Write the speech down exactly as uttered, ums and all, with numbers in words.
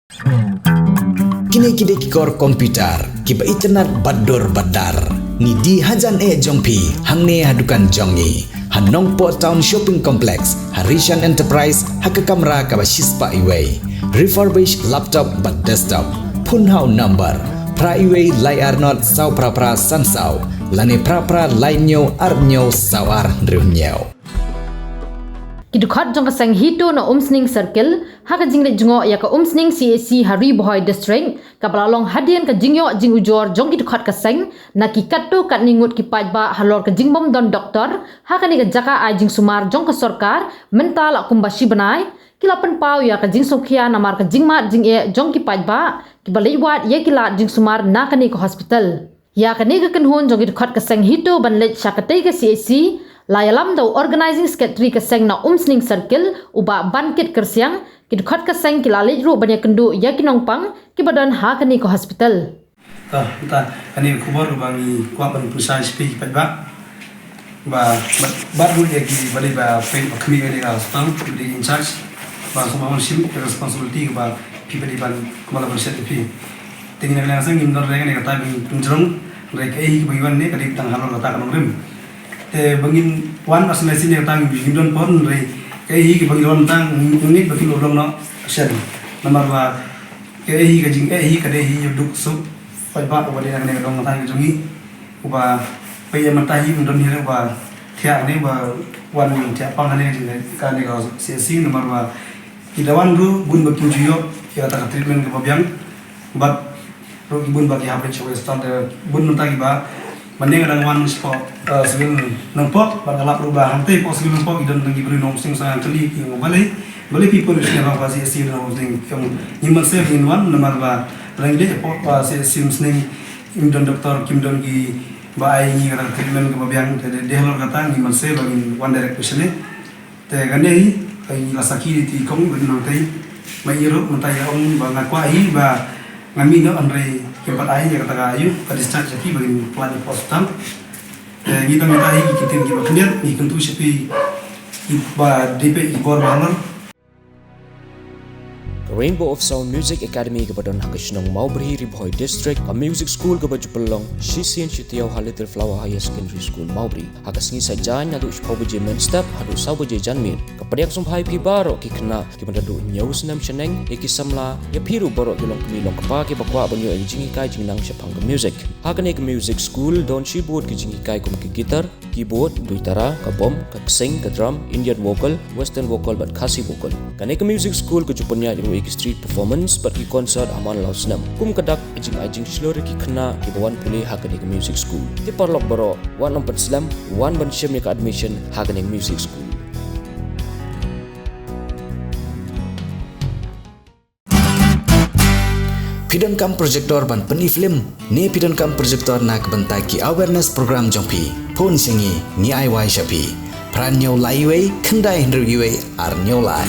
Kine ki dei ki kor computer kiba itynnad bad dur bad dar. Ngi die hajan eh jong phi hangne ha dukan jong ngi ha Nongpoh Town Shopping Complex, ha Rishan Enterprise, ha ka kamra kaba shispah iwei. Refurbished laptop bad desktop. Phone ha u number phra iwei lai ar not saw phra phra san saw lane phra phra lai hynñiew ar hynñiew saw ar hynriew hynñiew. Ki dkhot jong ka seng HITO na Umsning Circle ha ka jingleit jngoh ïa ka Umsning C H C ha Ri Bhoi District, kaba la long hadien ka jingïoh jingujor jong ki dkhot ka seng na ki katto katne ngut ki paidbah halor ka jingbym don doktor ha kane ka jaka ai jingsumar jong ka sorkar. Mynta la kumba shi bnai ki la pynpaw ïa ka jingsngewkhia namar ka jingmad jingeh jong ki paidbah kiba leit wad ïa ki lad jingsumar na kane ka hospital. Ïa kane ka kynhun jong ki dkhot ka seng HITO ban leit sha katei ka C H C la ïalam da u Organizing Secretary ka seng na Umsning Circle, u Bah Bankit Kyrsiang. Ki dkhot ka seng ki la leit ruh ban ïakynduh ïa ki nongpang kiba don ha kane ka hospital. Ta, ta, kane ka khubor ba ngi kwah ban pynshai sha phi ki paidbah. Ba, ba, ba ruh ïa ki ba dei ba phi ba khmih ïa ka hospital, ba dei in charge. Ba sngewbha ban shim ïa ka responsibility ba phi ba dei ban kumba la ban shet ïa phi. Te ngi na ka liang seng ngim don re kane ka tai ba ngi pynjrong re kaei hi ba ngi wan ne ka dei tang halor kata ka nongrim. Te ba ngin wan asnai sini kata ngim don por re kaei hi ba ngi wan tang ngin ba kin long noh shen. Namar ba kaei hi ka jingeh hi ka dei hi ïa u duk suk paidbah uba dei na kane ka dong kata ka jong ngi. Uba peit ïa mynta hi ym don hi re uba thiah ne uba wan thiah pang kane ka jing kane ka C H C namar ba ki da wan ruh bun ba kim ju ïoh ïa kata ka treatment kaba biang. Bad ruh ki bun ba ki hap leit sha wei stad, eh, bun mynta kiba mynne nga dang wan shapoh, eh, Civil Nongpoh bad nga lap ruh ba hangtei hapoh Civil Nongpoh ki don tang ki briew na Umsning, sa nga kylli ki ong balei, balei phi poi sha ba C H C na Umsning. Ki ong ngim banse ba ngin wan namar ba lada ngi leit hapoh, eh, C H C Umsning kim don doktor, kim don ki ba ai ngi kata treatment kaba biang. Te dei halor kata ngim banse ba ngin wan direct patient. Te kane hi ka ngi la sakhi ïa i kong ba nang tei. Ma i ruh mynta i ong ba nga kwah hi ba ngan mih noh hynrei kim pat ai ïa kata ka aïu ka discharge ïa ki ba ngin pynlait ïa ka hospital. Te ngi tang mynta hi ki ktien kiba khyndiat ngi kyntu sha phi kiba dei peit ki bor ba halor. Ka Rainbow of Sound Music Academy kaba don ha ka shnong Mawbri, Ri Bhoi District, ka music school kaba ju pynlong shisien shi taïew ha Little Flower Higher Secondary School, Mawbri. Ha ka sngi Saitjaiñ naduh shiphew baje mynstep haduh saw baje janmiet. Ka pdiang sngewbha ïa phi baroh ki khynnah kiba naduh hynñiew snem shaneng, ïa ki samla, ïa phi ruh baroh ki longkmie longkpa kiba kwah ban ïoh ïa ka jinghikai jingnang shaphang ka music. Ha kane ka music school don shibun ki jinghikai kum ka guitar, keyboard, duitara, ka bom, ka ksing, ka drum, Indian vocal, western vocal bad Khasi vocal. Kane ka music school ka ju pynïaid ruh ïa ki street performance bad ki concert ha man la u snem. Kum ka dak ka jingai jingshlur ïa ki khynnah kiba wan pule ha kane ka music school. Te paralok baroh, wat nym pynslem, wan ban shim ïa ka admission ha kane ka music school. Phi donkam projector ban pyni film ne phi donkam projector na ka bynta ki awareness program jong phi? Phone sha ngi, ngi ai wai sha phi. Phra hynñiew lai wei, khyndai hynriew wei, ar hynñiew lai.